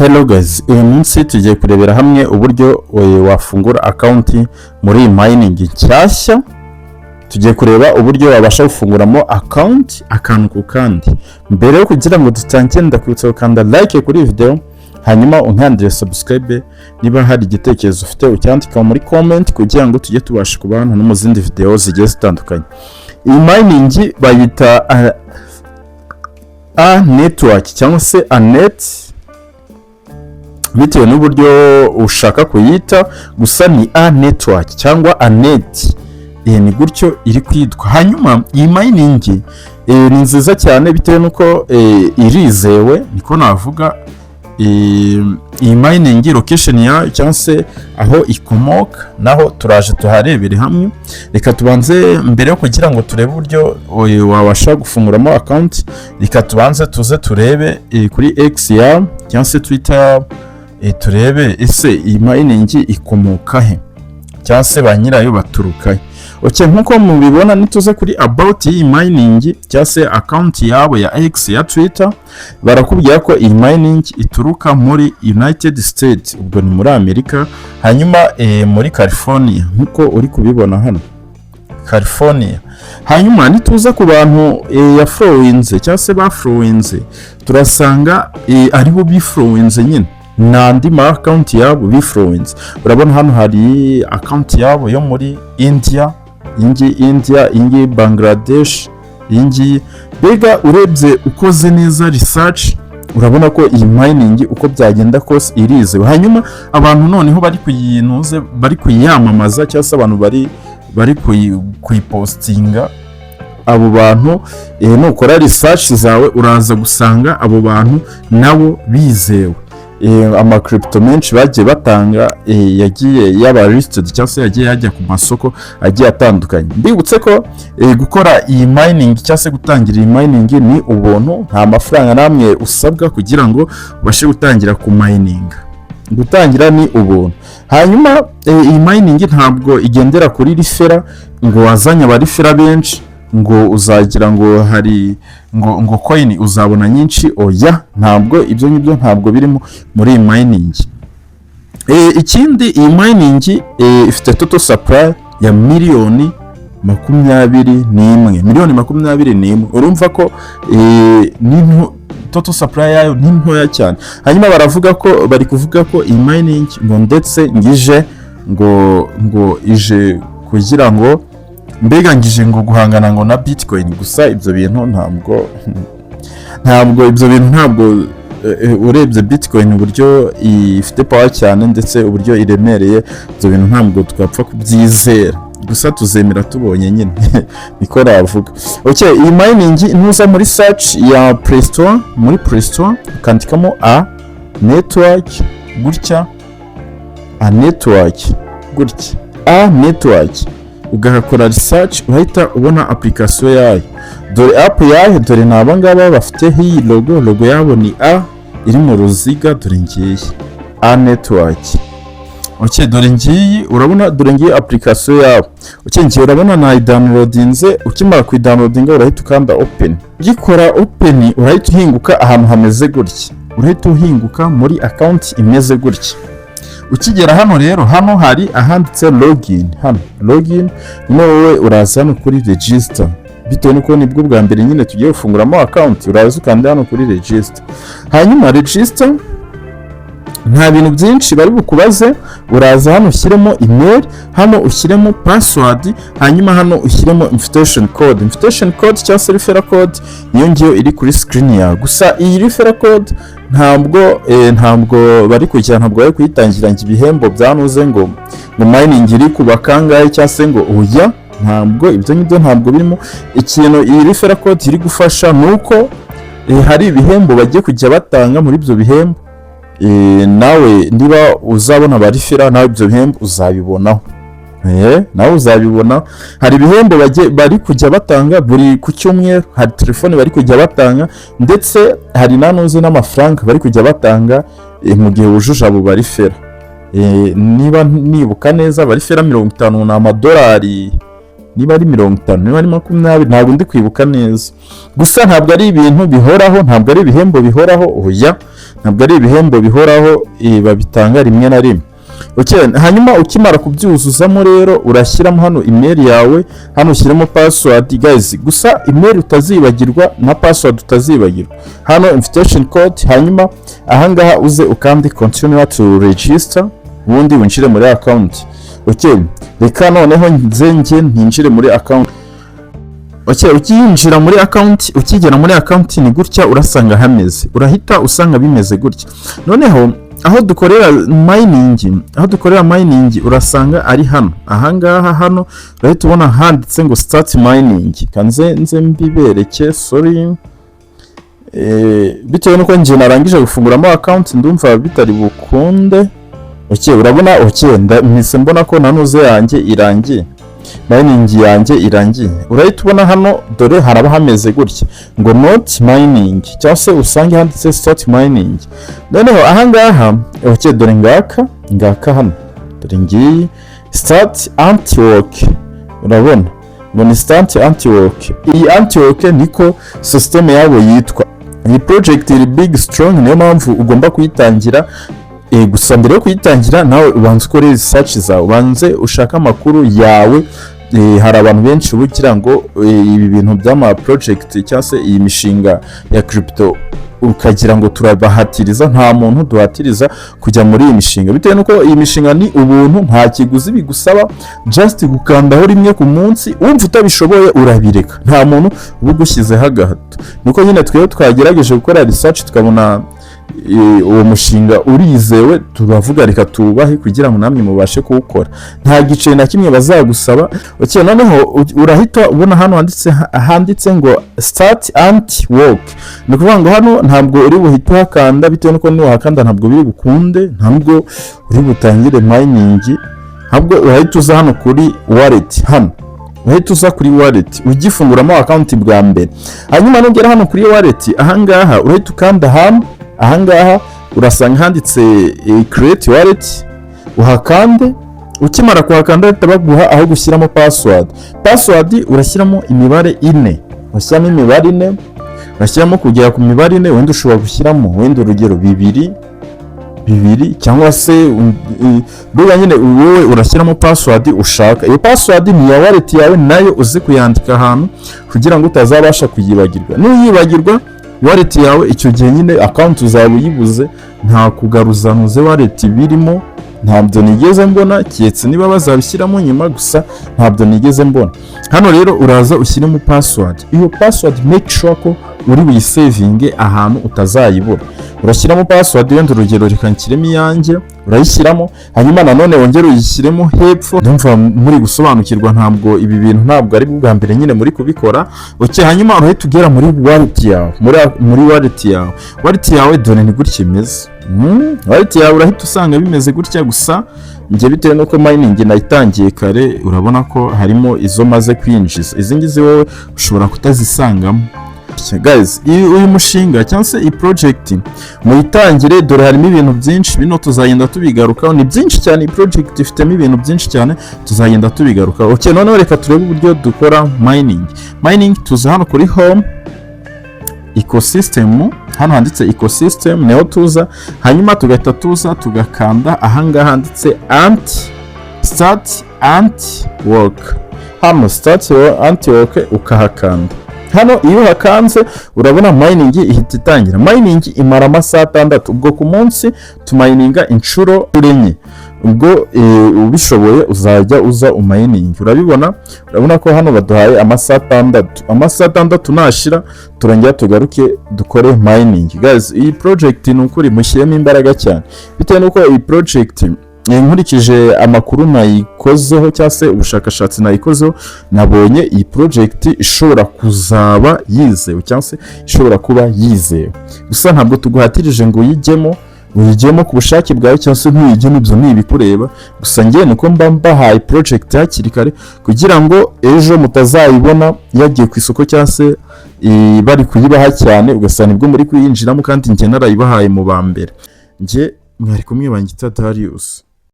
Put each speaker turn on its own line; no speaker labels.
Hello guys, uyu munsi tugiye kurebera hamwe uburyo wafungura account muri iyi mining nshyashya. Tugiye kureba uburyo wabasha gufunguramo account akantu ku kandi. Mbere yo kugira ngo dutangire, ndakwibutsa gukanda like kuri iyi video, hanyuma unkandire subscribe. Niba hari igitekerezo ufite, ucyandika muri comment kugira ngo tujye tubasha kubana no mu zindi video zigiye zitandukanye. Iyi mining bayita A Network cyangwa se Anet, bitewe n'uburyo ushaka kuyita, gusa ni A Network cyangwa Anet, ni gutyo iri kwitwa. Hanyuma iyi mining ni nziza cyane bitewe n'uko irizewe, niko navuga. Iyi mining, location yayo cyangwa se aho ikomoka, naho turaje tuharebere hamwe. Reka tubanze, mbere yo kugira ngo turebe uburyo wabasha gufunguramo account, reka tubanze tuze turebe kuri X ya cyangwa se Twitter, turebe ese iyi mining ikomoka he cyangwa se ba nyirayo baturuka he. Okay, nk'uko mubibona, nituze kuri about y'iyi mining cyangwa se account yabo ya X, ya Twitter, barakubwira ko iyi mining ituruka muri United States, ubwo ni muri Amerika, hanyuma muri California, nk'uko uri kubibona hano, California. Hanyuma nituza ku bantu yafollowinze cyangwa se bafollowinze, turasanga aribo bifollowinze nyine, ni andi ma account yabo bifollowinze. Urabona hano hari account yabo yo muri India, iyi ngiyi India, iyi ngiyi Bangladesh, iyi ngiyi. Mbega urebye, ukoze neza research, urabona ko iyi mining uko byagenda kose irizewe. Hanyuma abantu noneho bari kuyinuze, bari kuyamamaza, cyangwa se abantu bari kuyipostinga, abo bantu, nukora research zawe uraza gusanga abo bantu nabo bizewe. Amacrypto menshi bagiye batanga yagiye yaba listed cyangwa se yagiye yajya ku masoko agiye atandukanye. Mbibutse ko gukora iyi mining cyangwa se gutangira iyi mining ni ubuntu, nta mafaranga namwe usabwa kugira ngo ubashe gutangira ku mining. Gutangira ni ubuntu. Hanyuma iyi mining ntabwo igendera kuri referral, ngo wazanye abareferral benshi ngo uzagira ngo hari ngo coin uzabona nyinshi. Oya, ntabwo ibyo ngibyo ntabwo birimo muri iyi mining. Ikindi, iyi mining ifite total supply ya miliyoni 21, miliyoni 21. Urumva ko ni total supply yayo ni ntoya cyane. Hanyuma baravuga ko, bari kuvuga ko iyi mining ngo ndetse ngije ngo ije kugira ngo mbega ngije ngo guhangana ngo na Bitcoin. Gusa ibyo bintu ntabwo ibyo bintu ntabwo urebye Bitcoin uburyo ifite power cyane ndetse uburyo iremereye, ibyo bintu ntabwo twapfa kubyizera. Gusa tuzemera tubonye nyine, niko navuga. Okay, iyi mining, ntuza muri search ya Play Store, muri Play Store ukandikamo A Network gutya, A Network gutya, A Network, ugakora research, urahita ubona application yayo. Dore app yayo, dore ni abangaba bafite iyi logo. Logo yabo ni A iri mu ruziga. Dore ngiyi A Network. Okay, dore ngiyi, urabona, dore ngiyi application yabo. Okay, ngiye, urabona nayidownloadinze. Ukimara kuyidownloadinga, urahita ukanda open. Ugikora open, urahita uhinguka ahantu hameze gutya, urahita uhinguka muri account imeze gutya. Ukigera hano rero, hano hari ahanditse login, hano login. Noneho wowe uraza hano kuri register, bitewe n'uko nibwo bwa mbere nyine tugiye gufunguramo account. Uraza ukanda hano kuri register. Hanyuma register, nta bintu byinshi bari bukubaze. Uraza hano ushyiremo email, hano ushyiremo password, hanyuma hano ushyiremo invitation code. Invitation code cyangwa se referral code niyo ngiyo iri kuri screen yawe. Gusa iyi referral code ntabwo bari kujya, ntabwo bari kuyitangira ngo ibihembo byanuze, ngo mining iri kuba kangahe cyangwa se ngo, oya, ntabwo ibyo ngibyo ntabwo birimo. Ikintu iyi referral code iri gufasha ni uko hari ibihembo bagiye kujya batanga. Muri ibyo bihembo, nawe niba uzabona abareferral, nawe ibyo bihembo uzabibonaho. Nawe uzabibona. Hari ibihembo bari kujya batanga buri ku cyumweru, hari telefone bari kujya batanga, ndetse hari nanuzi n'amafaranga bari kujya batanga mu gihe wujuje abo bareferral. Niba nibuka neza, abareferral 50 ni amadolari, niba ari 50, niba ari 20, ntabwo ndi kwibuka neza. Gusa ntabwo ari ibintu bihoraho, ntabwo ari ibihembo bihoraho, oya. Ntabwo ari ibihembo bihoraho, babitanga rimwe na rimwe. Okay, hanyuma ukimara kubyuzuzamo rero, urashyiramo hano email yawe, hano ushyiremo password, guys. Gusa email utazibagirwa na password utazibagirwa. Hano invitation code, hanyuma ahangaha uze ukandi "continue to register", ubundi winjire muri account. Okay, reka noneho nze njye ntinjire muri account. Okay, ukinjira muri account, ukigera muri account ni gutya urasanga hameze, urahita usanga bimeze gutya. Noneho aho dukorera mining urasanga ari hano ahangaha. Hano urahita ubona handitse ngo "start mining". Kanze nze mbibereke. Sorry, bitewe nuko njye narangije gufunguramo account, ndumva bitari bukunde. Okay, urabona, okay, mpise mbona ko nanuze yanjye irangiye, mining yanjye irangiye. Urahita ubona hano, dore haraba hameze gutya ngo "not mining", cyangwa se usange handitse "start mining". Noneho ahangaha, okay, dore ngaka, ngaka hano, dore ngiyi "start Antwork". Urabona ngo ni "start Antwork". Iyi Antwork niko system yabo yitwa. Iyi project iri big strong, niyo mpamvu ugomba kuyitangira. Gusa mbere yo kuyitangira, nawe ubanza ukore research zawe, ubanze ushake amakuru yawe. Hari abantu benshi uba ugira ngo ibi bintu by'ama project cyangwa se iyi mishinga ya crypto, ukagira ngo turabahatiriza. Nta muntu duhatiriza kujya muri iyi mishinga, bitewe n'uko iyi mishinga ni ubuntu, nta kiguzi bigusaba, just gukandaho rimwe ku munsi. Wumva utabishoboye urabireka, nta muntu uba ugushyizeho agahato. Nuko nyine twebwe twagerageje gukora research, tukabona uwo mushinga urizewe, turavuga reka tuwubahe kugira ngo namwe mubashe kuwukora. Nta giceri na kimwe bazagusaba. Okay, noneho urahita ubona hano handitse ngo "start Antwork". Ni ukuvuga ngo hano ntabwo uri buhite uhakanda, bitewe n'uko nuhakanda ntabwo biri bukunde, ntabwo uri butangire mining. Ahubwo urahita uza hano kuri wallet. Hano uhita uza kuri wallet ugifunguramo account bwa mbere. Hanyuma nugera hano kuri wallet ahangaha, urahita ukanda hano ahangaha, urasanga handitse "create wallet", uhakande. Ukimara kuhakanda, bahita baguha aho gushyiramo password. Password urashyiramo imibare ine, urashyiramo imibare ine, urashyiramo kugera ku mibare ine. Wenda ushobora gushyiramo, wenda urugero, bibiri bibiri, cyangwa se mbega nyine wowe urashyiramo password ushaka. Iyo password ni iya wallet yawe, nayo uzi kuyandika ahantu kugira ngo utazabasha kuyibagirwa. Nuyibagirwa wallet yawe, icyo gihe nyine account uzaba uyibuze. Nta kugaruzanuze wallet birimo, ntabyo nigeze mbona, keretse niba bazabishyiramo nyuma, gusa ntabyo nigeze mbona. Hano rero uraza ushyiremo password. Iyo password, make sure ko uri buyisevinge ahantu utazayibura. Urashyiramo password, wenda urugero reka nshyiremo iyanjye. Urayishyiramo, hanyuma nanone wongere uyishyiremo hepfo. Ndumva muri gusobanukirwa, ntabwo ibi bintu ntabwo ari bwa mbere nyine muri kubikora. Okay, hanyuma urahita ugera muri wallet yawe, muri wallet yawe. Wallet yawe dore ni gutya imeze. Wallet yawe urahita usanga bimeze gutya. Gusa njye bitewe n'uko mining nayitangiye kare, urabona ko harimo izo maze kwinjiza. Izi ngizi wowe ushobora kutazisangamo. Guys, uyu mushinga cyangwa se iyi project muyitangire. Dore harimo ibintu byinshi, bino tuzagenda tubigarukaho, ni byinshi cyane. Iyi project ifitemo ibintu byinshi cyane, tuzagenda tubigarukaho. Okay, noneho reka turebe uburyo dukora mining. Mining, tuza hano kuri home, ecosystem. Hano handitse "ecosystem" niho tuza, hanyuma tugahita tuza tugakanda ahangaha handitse ant "start Antwork". Hano "start Antwork" ukahakanda. Hano iyo uhakanze, urabona mining ihita itangira. Mining imara amasaha 6. Ubwo ku munsi tumayininga inshuro 4. Ubwo ubishoboye uzajya uza umayiningi. Urabibona, urabona ko hano baduhaye amasaha 6. Amasaha 6 nashira, turongera tugaruke dukore mining. Guys, iyi project ni ukuri mushyiremo imbaraga cyane, bitewe n'uko iyi project, nkurikije amakuru nayikozeho cyangwa se ubushakashatsi nayikozeho, nabonye iyi project ishobora kuzaba yizewe cyangwa se ishobora kuba yizewe. Gusa ntabwo tuguhatirije ngo uyijyemo. Uyijyemo ku bushake bwawe cyangwa se ntuyijyemo, ibyo ni ibikureba. Gusa njye niko mba mbahaye project hakiri kare kugira ngo ejo mutazayibona yagiye ku isoko cyangwa se bari kuyibaha cyane, ugasanga nibwo muri kuyinjiramo kandi njye narayibahaye mu ba mbere. Njye mwari kumwe, bangita Darius.